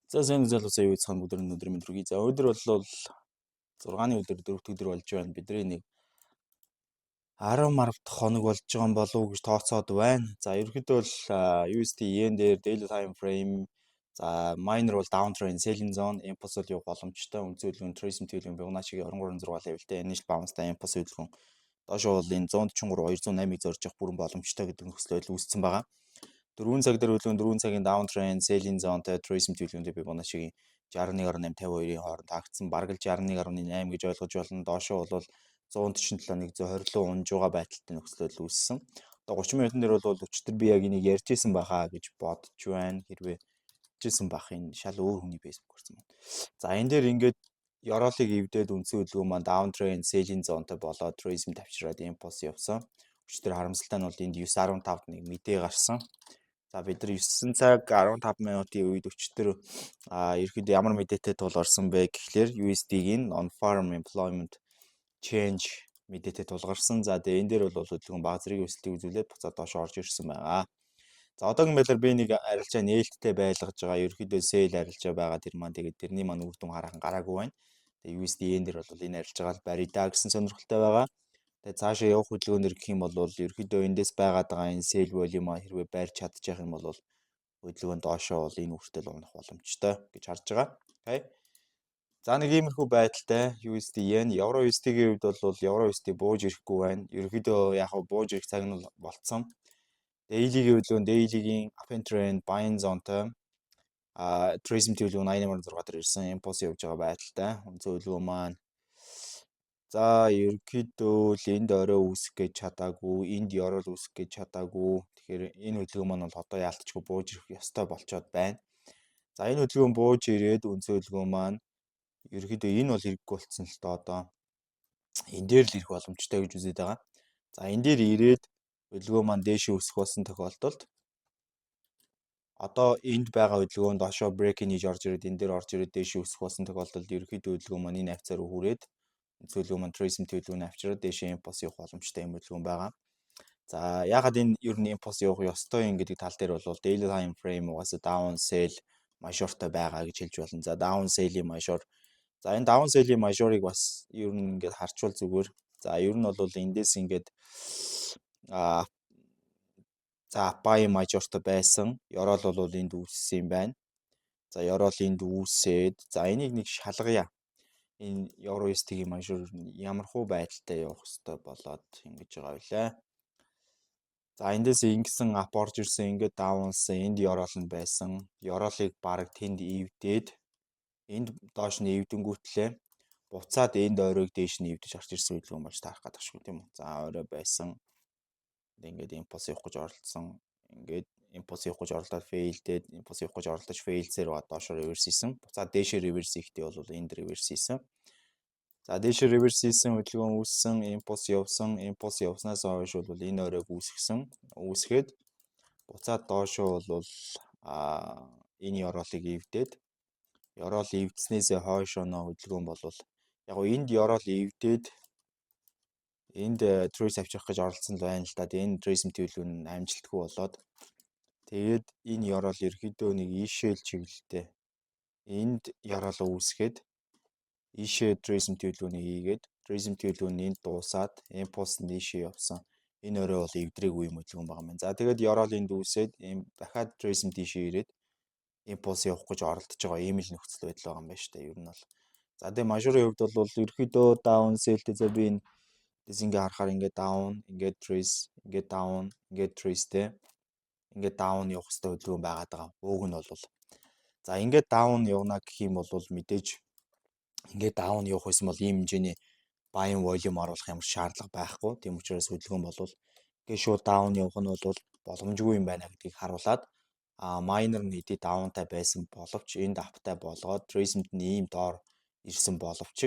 За, сайн залуусаа, юу цаана өдөр өнөөдөр мэнд хүргэе. За, өнөөдөр бол 6-ны өдөр, 4 дахь өдөр болж байна. Бидний нэг 10 10 дахь хоног болж байгаа юм болов уу гэж тооцоод байна. За, ерөнхийдөө бол USD yen дээр daily time frame, за, minor бол downtrend selling zone impulse бол явах боломжтой. Үндсэн хөдөлгөөн retracement хөдөлгөөн Fibonacci-гийн 23.6 level-тэй initial bounce-тай impulse хөдөлгөөн доошоо бол энэ 143 208-ыг зорж явах бүрэн боломжтой гэдэг нөхцөл байдал үүссэн байгаа. 4 цаг дээр хөдөлгөөн 4 цагийн downtrend selling zone-тай retracement хөдөлгөөнтэй Fibonacci-гийн 61.852-ын хооронд таагдсан. Бараг л 61.8 гэж ойлгож байна. Доошоо бол 147 120 руу унж байгаа байдалтай нөхцөл байдал үүссэн. Одоо 30 минутын дээр бол өчигдөр би яг энийг ярьж исэн байхаа гэж бодож байна. Хэрвээ ярьжсэн байх, энэ шал өөр хүний Facebook гарсан байна. За, энэ дээр ингээд ёроолыг эвдээд үндсэн хөдөлгөөн маань downtrend selling zone-тай болоод retracement авчираад impulse явсан. Өчигдөр харамсалтай нь бол энд 9:15-д нэг мэдээ гарсан. За, бид нар 9 цаг 15 минутын үед өчигдөр ерөөхдөө ямар мэдээтэй тулгарсан бэ гэхлээр USD-гийн non-farm employment change мэдээтэй тулгарсан. За, тэгээ энэ дээр бол хөдөлгөөн бага зэргийн өсөлтийг үзүүлээд буцаад доош орж ирсэн байгаа. За, одоогийн байдлаар би нэг арилжаа нээлттэй байлгаж байгаа. Ерөнхийдөө sell арилжаа байгаа, тэр маань тэгээд тэрний маань үр дүн хараахан гараагүй байна. Тэгээ USD yen дээр бол энэ арилжаагаа барья да гэсэн сонирхолтой байгаа. Тэгээ цаашаа явах хөдөлгөөнөр гэх юм бол ерөнхийдөө эндээс байгаад байгаа энэ sell volume хэрвээ барьж чадчих юм бол хөдөлгөөн доошоо бол энэ хүртэл унах боломжтой гэж харж байгаа. Окей. За, нэг иймэрхүү байдалтай USD yen, евро USD-гийн хувьд бол евро USD бууж ирэхгүй байна. Ерөнхийдөө яг хав бууж ирэх цаг нь болцсон. Daily-гийн хөдөлгөөн daily-гийн up trend buying zone-той retracement хөдөлгөөн 88.6 дээр ирсэн, impulse явж байгаа байдалтай. Үндсэн хөдөлгөөн маань, за, ерөнхийдөө л энд орой үүсэх гэж чадаагүй, энд ёроол үүсэх гэж чадаагүй. Тэгэхээр энэ хөдөлгөөн маань бол одоо яалтчгүй бууж ирэх ёстой болцоод байна. За, энэ хөдөлгөөн бууж ирээд үндсэн хөдөлгөөн маань ерөнхийдөө энэ бол хэрэггүй болцсон л доо, одоо энэ дээр л ирэх боломжтой гэж үзээд байгаа. За, энэ дээр ирээд хөдөлгөөн маань дээшээ өсөх болсон тохиолдолд одоо энд байгаа хөдөлгөөн доошоо breaking хийж орж ирээд, энэ дээр орж ирээд дээшээ өсөх болсон тохиолдолд ерөнхийдөө хөдөлгөөн маань энэ хавцаа руу хүрээд хөдөлгөөн маань retracement хөдөлгөөн авчираад дээшээ импульс явах боломжтой юм хөдөлгөөн байгаа. За, яагаад энэ ер нь импульс явах ёстой юм гэдэг тал дээр бол daily time frame угаасаа down sell major-тай байгаа гэж хэлж болно. За, down sell-ийн major. За, энэ down sell-ийн major-ыг бас ер нь ингээд харчвал зүгээр. За, ер нь бол эндээс ингээд за, buy major-тай байсан. Ёроол бол энд үүссэн юм байна. За, ёроол энд үүсээд, за, энийг нэг шалгая. Энэ евро USD-ийн major ямар хуу байдалтай явах хэвээр болоод ингэж байгаа билээ. За, эндээс ингэсэн up орж ирсэн, ингээд down-сан, энд ёроол нь байсан. Ёроолыг баг тэнд эвдээд, энд доош нь эвдэнгүүтлээ буцаад энд оройг дээш нь эвдэж гарч ирсэн хөдөлгөөн болж таарах гэдэг шүү, тийм үү. За, орой байсан. Ингээд импульс явах гэж оролдсон. Ингээд импульс явах гэж оролдоод fail-дээд, импульс явах гэж оролдож fail-сээр ба доошоо reverse хийсэн. Буцаад дээшээ reverse хийхдээ бол энд reverse хийсэн. За, дээшээ reverse хийсэн хөдөлгөөн үүссэн, импульс явсан, импульс явснаас хойш бол энэ оройг үүсгэсэн. Үүсгээд буцаад доошоо бол энэ ёроолыг эвдээд, ёроол эвдснээсээ хойшоо нөө хөдөлгөөн бол яг гоо энд ёроол эвдээд, энд trace авчрах гэж оролцсон л байна л да. Тэгээ энэ trace төлөв нь амжилтгүй болоод, тэгээд энэ ёроол ерөөхдөө нэг ийшээ л чиглэлтэй энд ёроолоо үүсгээд, ийшээ retracement төлөвлөгөөнийг хийгээд, retracement төлөвлөгөө нь энд дуусаад импульс нь ийшээ явсан. Энэ орой бол эвдрээгүй юм хөдөлгөөн байгаа юм. За, тэгээд ёроол энд үүсээд ийм дахиад retracement ийшээ ирээд импульс явах гэж оролдож байгаа ийм л нөхцөл байдал байгаа юм байна шүү дээ. Ер нь бол. За, тэгээ major-ын хувьд бол ерөөхдөө down sell-тэй, за, би энэ дэс ингээ харахаар ингээ down, ингээ trace, ингээ down, ингээ trace те. Ингээ down явах хэрэгтэй хөдөлгөөн байгаад байгаа. Ууг нь бол. За, ингээ down явна гэх юм бол мэдээж ингээ down явах байсан бол ийм хэмжээний buying volume оруулах ямар шаардлага байхгүй. Тийм учраас хөдөлгөөн бол ингээ шууд down явах нь бол боломжгүй юм байна гэдгийг харуулад, minor нь хэдий down-тай байсан боловч энд up-тай болгоод retracement нь ийм доор ирсэн боловч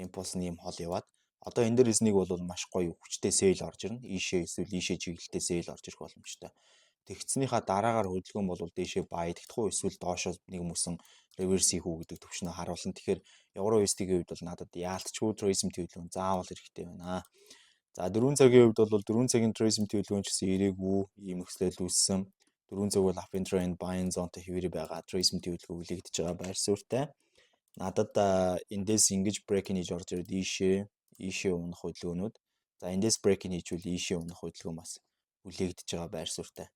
импульс нь ийм хол яваад одоо энэ дээр эснийг бол маш гоё хүчтэй sell орж ирнэ. Ийшээ эсвэл ийшээ чиглэлтэй sell орж ирэх боломжтой. Тэгснийхаа дараагаар хөдөлгөөн бол дээшээ buy-дагдах уу эсвэл доошоо нэг мөсөн reverse хийх үү гэдэг төвшнөө харуулна. Тэгэхээр евро USD-ийн хувьд бол надад яалтчгүй retracement төлөвлөгөө заавал хэрэгтэй байна. За, 4 цагийн хувьд бол 4 цагийн retracement төлөвлөгөө ч гэсэн ирээгүй ийм нөхцөл үүссэн. 4 цаг бол up trend buying zone-тай хэвээрээ байгаа. Retracement хөдөлгөөн хүлээгдэж байгаа байр суурьтай. Надад эндээс ингэж break-in хийж орж ирээд ийшээ унах хөдөлгөөнүүд. За, эндээс break-in хийжвэл ийшээ унах хөдөлгөөн бас хүлээгдэж байгаа байр суурьтай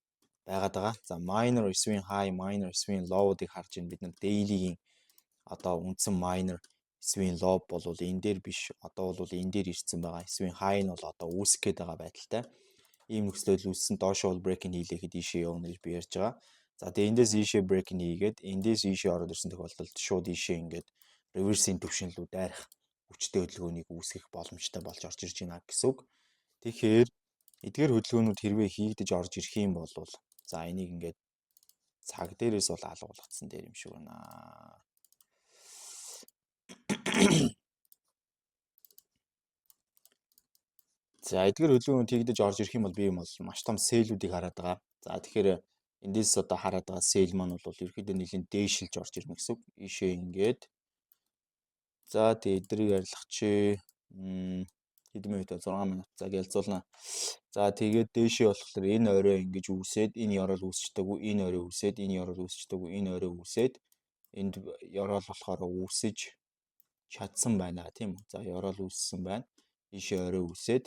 байгаад байгаа. За, minor swing high, minor swing low-ыг харж байна. Бид нар daily-гийн одоо үндсэн minor swing low бол энэ дээр биш, одоо бол энэ дээр ирсэн байгаа. Swing high нь бол одоо үүсэх гээд байгаа байдалтай. Ийм нөхцөл үүссэн, доошоо бол break-in хийлэхэд ийшээ явна гэж би ярьж байгаа. За, тэгээ эндээс ийшээ break-in хийгээд, эндээс ийшээ ороод ирсэн тохиолдолд шууд ийшээ ингээд reverse-ийн төвшин рүү дайрах хүчтэй хөдөлгөөнийг үүсгэх боломжтой болж орж ирж байна гэсэн үг. Тэгэхээр эдгээр хөдөлгөөнүүд хэрвээ хийгдэж орж ирэх юм бол, за, энийг ингээд цаг дээрээс бол алгуулгдсан дээр юм шиг байна. За, эдгээр хөдөлгөөнүүд хийгдэж орж ирэх юм бол би юм бол маш том sell үүдийг хараад байгаа. За, тэгэхээр эндээс одоо хараад байгаа sell маань бол ерөөхдөө нэлийн дээшилж орж ирнэ гэсэн үг. Ийшээ ингээд, за, тэгээ эдрийг арилгах чи хэдэн минут, 6 минут. За, гялцуулна. За, тэгээд дээшээ болохоор энэ орой ингэж үүсээд, энэ ёроол үүсчдэггүй, энэ орой үүсээд, энэ ёроол үүсчдэггүй, энэ орой үүсээд, энд ёроол болохоор үүсэж чадсан байна, тийм үү. За, ёроол үүссэн байна. Ийшээ орой үүсээд,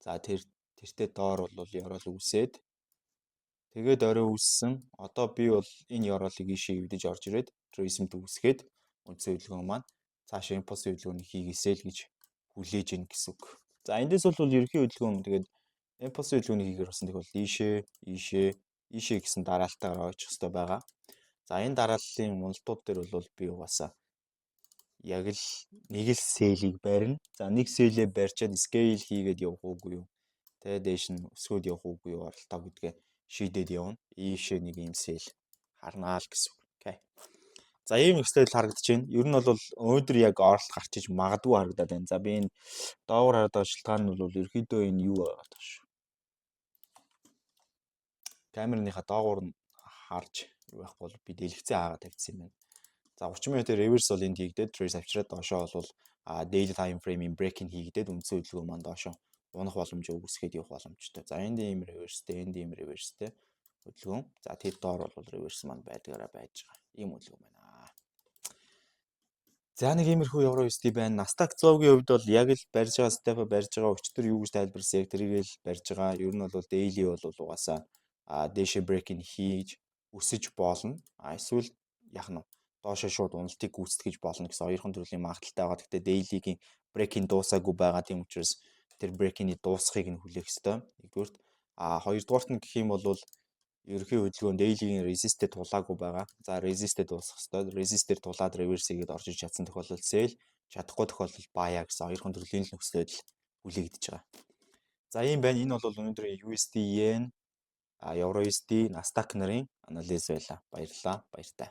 за, тэр тэртээ доор бол ёроол үүсээд, тэгээд орой үүссэн. Одоо би бол энэ ёроолыг ийшээ эвдэж орж ирээд retracement үүсгээд үндсэн хөдөлгөөн маань цаашаа импульс хөдөлгөөнийг хийгээсэй л гэж хүлээж гин гэсэн үг. За, эндээс бол ерөнхий хөдөлгөөн тэгээд импульс хөдөлгөөнийг хийхээр болсон тохиолдолд ийшээ, ийшээ, ийшээ гэсэн дараалтайгаар ойчих хэрэгтэй байгаа. За, энэ дарааллын уналтууд дээр бол би угаасаа яг л нэг л sell ийг барина. За, нэг sell ээ барьчаад scale хийгээд явах уугүй юу? Тэ, дээш нь өсгөөд явах уугүй юу оролтоо гэдгээ шийдээд явна. Ийшээ нэг юм sell харнаа л гэсэн үг. Окей. За, ийм нөхцөл харагдаж байна. Ер нь бол өнөөдөр яг оролт гарч иж магадгүй харагдаад байна. За, би энэ доогуур хараад байгаа шалтгаан нь бол ерөөхдөө энэ юу байгаа даа шүү. Камерныхаа доогуур нь харж юу байхгүй бол би дэлгэцээ хаагаад тавьчихсан юм байна. За, 30 минутын reverse бол энд хийгдээд, trace авчираад, доошоо бол daily time frame-ийн breaking хийгдээд, үндсэн хөдөлгөөн маань доошоо унах боломжоо үүсгээд явах боломжтой. За, энд ийм reverse-тэй, энд ийм reverse-тэй хөдөлгөөн. За, тэр доор бол reverse маань байдгаараа байж байгаа. Ийм хөдөлгөөн байна. За, нэг иймэрхүү евро USD байна. Nasdaq 100-гийн хувьд бол яг л барьж байгаа step барьж байгаа. Өчтөр юу гэж тайлбарсан, яг тэрийг л барьж байгаа. Ер нь бол daily бол угаасаа дээшээ breaking хийж өсөж болно. А эсвэл яг нь доошоо шууд уналтыг гүйцэтгэж болно гэсэн хоёрхан төрлийн магадлалтай байгаа. Гэхдээ daily-гийн breaking дуусаагүй байгаа. Тийм учраас тэр breaking-ий дуусахыг нь хүлээх ёстой. Нэгдүгээрт, а хоёрдугаарт нь гэх юм бол ерөнхий хөдөлгөөн daily-гийн resist-тэй тулаагүй байгаа. За, resist-тэй дуусах ёстой. Resist-ээр тулаад reverse хийгээд орж иж чадсан тохиолдолд sell, чадахгүй тохиолдолд buy гэсэн хоёрхан төрлийн нөхцөл байдал хүлээгдэж байгаа. За, ийм байна. Энэ бол өнөөдрийн USD yen, Euro USD, Nasdaq нарын анализ байлаа. Баярлалаа. Баяртай.